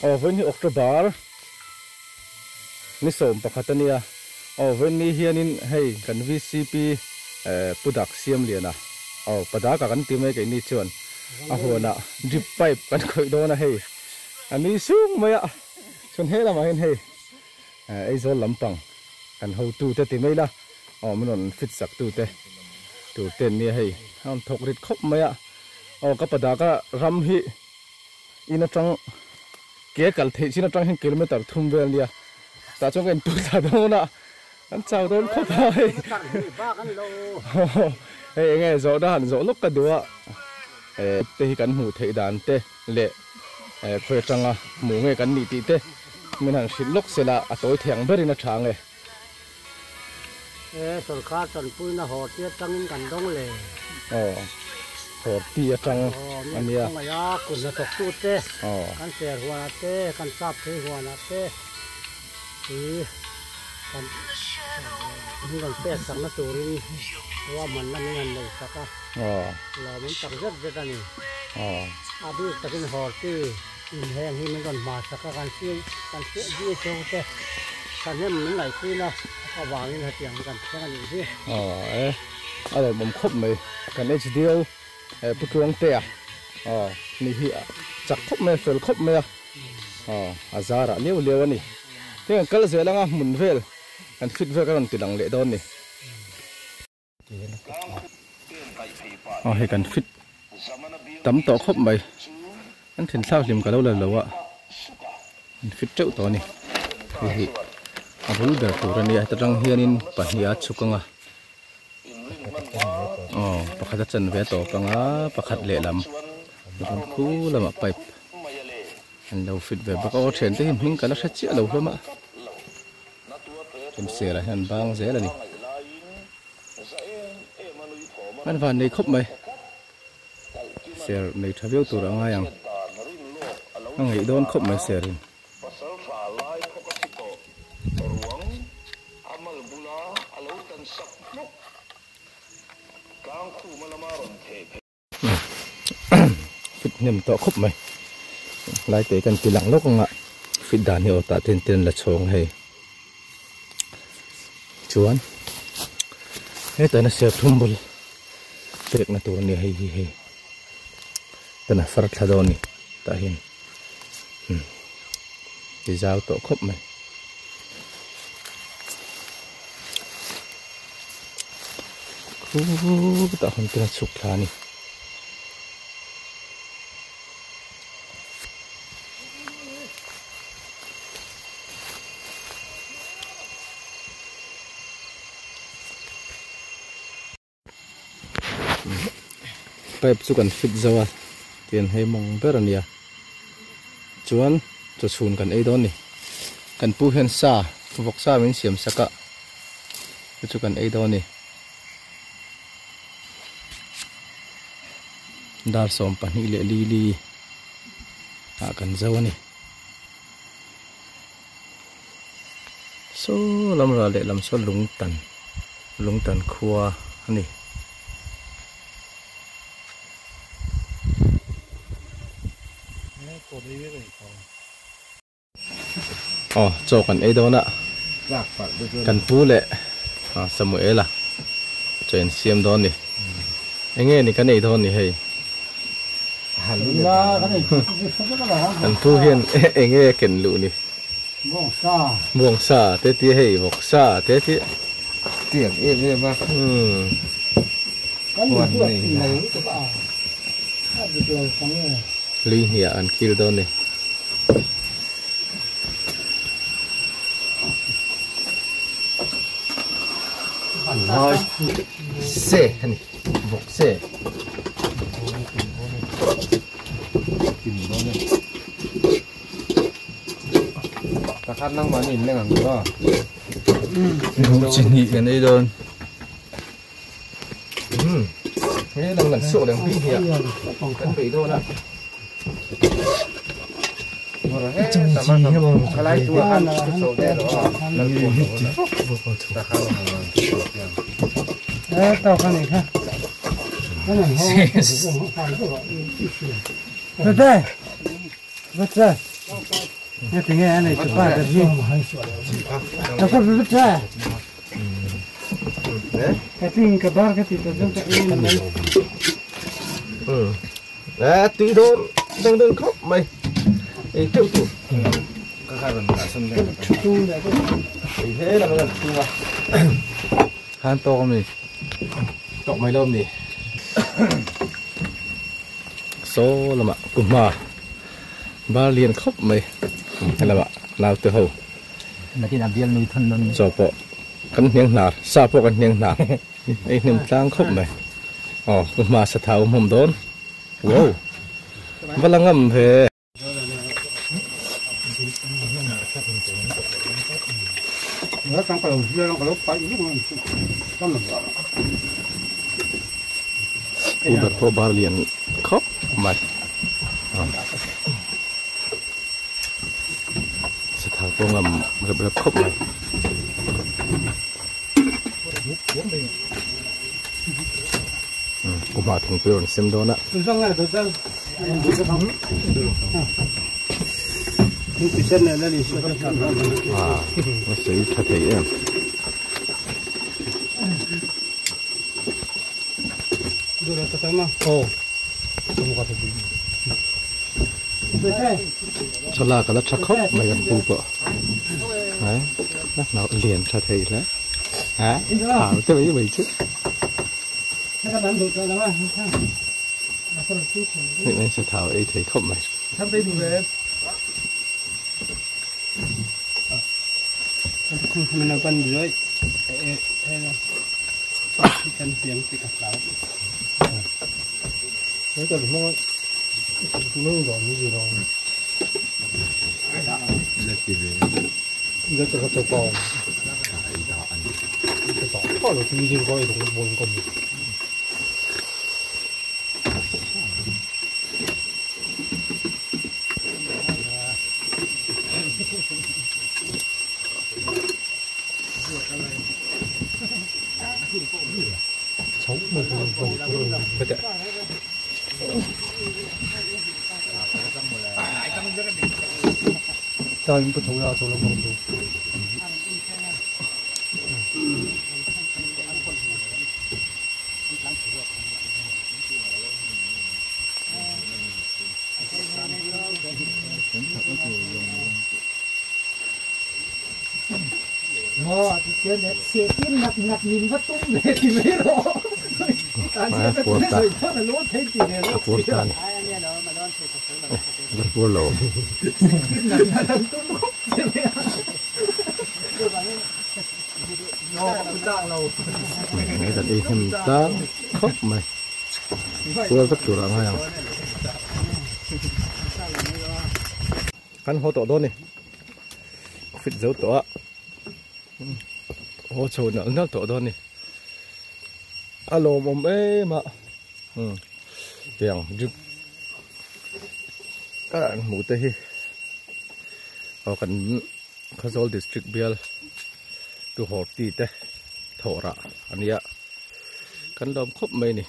Aw vawiin hi October ni 11 a nia. Aw vawiin ni hianin hei kan VCP Pu Dak Siamliana aw Padaka kan ti mai keini chuan a huanah drip pipe kan khawih dawn a hei a nui sung mai a. Chuan he lamah hian hei Aizawl lampang kan hotute ti mai la aw min rawn fit sak tute tur te an nia hei a rawn thawk rit khawp mai a. Aw ka Padaka ram hi in atang ke kal theih chin atang hian kilometer thum vel nia tah chuan ka input thla dawn a an chau dawn khawp a hei hei enge zawhna han zawh lawk ka duh a eh te hi kan hmuh theih dan te leh eh khawi atanga hmuh nge kan nih tih te min han hrilh lawk sela a tawi thei ang berin a tha ange. E sorkar tanpuina haw ti atangin kan dawng le. Aw haw ti atang a nia. Aw mi khawngaih a kut hnathawktute kan ser huanah te kan sap thei huanah te tui kan min rawn pek sakna turin ruahmanna min han nei sak a. Lawmawm tak zet zet a ni. A bik takin haw ti. Inheng hi min rawn hma sak a, kan si kan si DHO te thahnem min ngaihpuina avangin hetiang hi kan thleng a nih hi. Aw e, a lawmawm khawp mai, kan HDO Pu Tluangtea aw ni hi a chak khawp mai a, fel khawp mai a, aw a zarah liau liau a ni. Tin kan kal zel anga hmun vel kan fit vel ka rawn ti lang leh dawn ni. Aw hei kan fit tam tawh khawp mai an thin thlak hlim ka lo la lo a an fit teuh tawh a ni hei hi a bul ber tur a nia heta tang hianin pahnih a chhuk ang a aw pakhat a chan ve tawp ang a pakhat lehlam chuan khu lamah pipe an lo fit ve bawk a aw thiante hi hming ka la hre chiah lo hlawm a. Tumsir ah hian bang zel a ni. An van nei khawp mai. Ser nei tha viau tur a ngai ang. A ngeih dawn khawp mai ser in. Fit hnem tawh khawp mai lai te kan ti lang lawk anga fit dan hi aw tah ten ten la chhawng hei chuan hetah hian serthlum bul pekna tur a nia hei hi hei tana far thla dawn a ni tah hian ti zau tawh khawp mai. Khutah hawn ten a chhuk thla a ni. Pipe chu kan fit zo a tian hei mawng ber a nia chuan chaw chhun kan ei dawn a ni kan pu hian sa vawk sa min siam sak a chu chu kan ei dawn a ni dar 24 leh li li ah kan zo a ni Saw lam ral leh lam saw lungtan lungtan khua a ni. Aw chaw kan ei dawn a kan pu leh Samuela chaw in siam dawn ni enge ni kan ei dawn ni hei kan pu hian enge a ken luh ni bawngsa te tia hei vawksa te tia tiang em em a huan nei na lui hniah an kil dawn ni. Se a ni vawk se. Takhan nang mahni in leng ang chu a. Buh chi hnih kan ei dawn. He lang lang suak leng pi hniah kan bei dawn a. À, tùy đôn đang đơn khóc mày ấy tiêu tụ thế là nó tu mà Han to không gì tọc mày lôm gì số là mà cùng mà ba liền khóc mày hay là bạn nào từ hậu mà chỉ làm viên nuôi thân nó cho bộ cắn miếng nạt sa bộ cắn miếng nạt ấy niềm tang khóc mày ờ cùng mà sẽ tháo mồm đốn wow và là ngầm về nó trong cái đầu nó có lúc phải lúc u bật po bar liền khóc mày sẽ tháo po ngầm rập rập khóc mày cũng mà thằng tôi xem đó nè à nó sẽ thật thế em cho là cái là khóc mày gần phụ vợ đấy nó liền cho thầy đấy hả thảo tôi mấy mày chứ nên sẽ thảo ấy thấy không mày khóc mày qua rất chủ động hay không ăn hỗ trợ đó này phít dấu tổ hỗ trợ nữa nó tổ đó này alo mồm ấy mà tiền giúp các bạn ngủ tê ở gần Khazol district bial tu hort ti te thora ania kan lom khop mai ni.